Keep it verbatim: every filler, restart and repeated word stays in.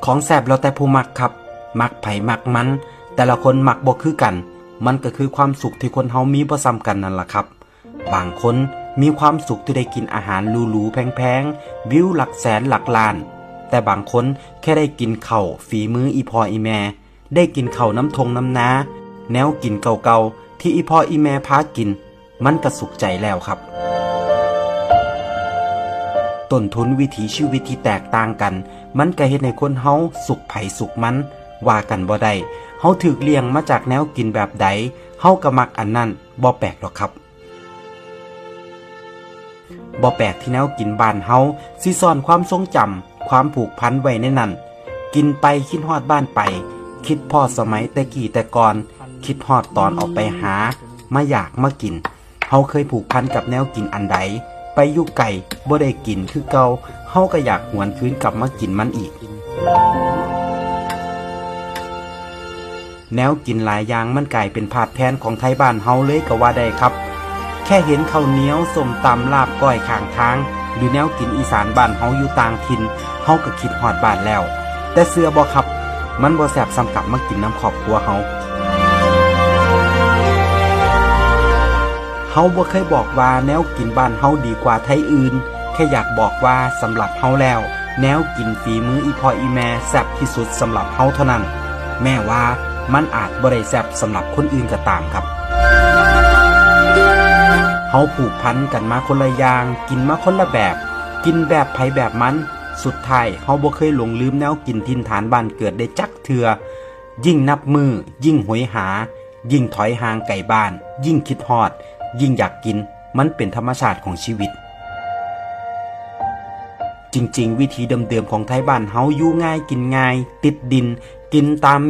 ของแซ่บแล้วแต่ผู้มักครับ มักไผมักมัน แต่ละคนมักบ่คือกัน มันก็คือความสุขที่คนเฮามีบ่ซ้ำกันนั่นล่ะครับ บางคนมีความสุขที่ได้กินอาหารหรูๆแพงๆ วิวหลักแสนหลักล้าน แต่บางคนแค่ได้กินข้าวฝีมืออีพ่ออีแม่ ได้กินข้าวนำท่งนำนา แนวกินเก่าๆที่อีพ่ออีแม่พากิน มันก็สุขใจแล้วครับ ต้นทุนวิถีชีวิตที่แตกต่างกัน มันก็เฮ็ดให้คนเฮาสุขไผสุขมัน ว่ากันบ่ได้ เฮาถูกเลี้ยงมาจากแนวกินแบบใด เฮาก็มักอันนั้น บ่แปลกดอกครับ บ่แปลกที่แนวกินบ้านเฮาสิซ่อนความทรงจำ ความผูกพันไว้ในนั้น กินไปคิดฮอดบ้านไป คิดพ้อสมัยแต่กี้แต่ก่อน คิดฮอดตอนออกไปหา มาอยากมากิน เฮาเคยผูกพันกับแนวกินอันใด ไปอยู่ไกลบ่ได้กินคือเก่า เฮาก็อยากหวนคืนกลับมากินมันอีก แนวกินหลายอย่างมันกลายเป็นภาพแทนของไทบ้านเฮาเลยก็ว่าได้ครับ แค่เห็นข้าวเหนียว ส้มตำ ลาบก้อยข้างทาง หรือแนวกินอีสานบ้านเฮาอยู่ต่างถิ่น เฮาก็คิดฮอดบ้านแล้ว แต่เชื่อบ่ครับ มันบ่แซ่บส่ำกลับมากินนำครอบครัวเฮา เฮาบ่เคยบอกว่าแนวกินบ้านเฮาดีกว่าไทอื่น แค่อยากบอกว่าสำหรับเฮาแล้ว แนวกินฝีมืออีพ่ออีแม่แซ่บที่สุดสำหรับเฮาเท่านั้น แม้ว่ามันอาจบ่ได้แซ่บสำหรับคนอื่นก็ตามครับ เฮาผูกพันกันมาคนละอย่าง กินมาคนละแบบ กินแบบไผแบบมัน สุดท้ายเฮาบ่เคยหลงลืมแนวกินถิ่นฐานบ้านเกิดได้จักเทื่อ ยิ่งนับมื้อ ยิ่งโหยหา ยิ่งถอยห่างไกลบ้าน ยิ่งคิดฮอด ยิ่งอยากกิน มันเป็นธรรมชาติของชีวิต จริงๆ วิถีเดิมๆของไทบ้านเฮาอยู่ง่ายกินง่าย ติดดิน กินตาม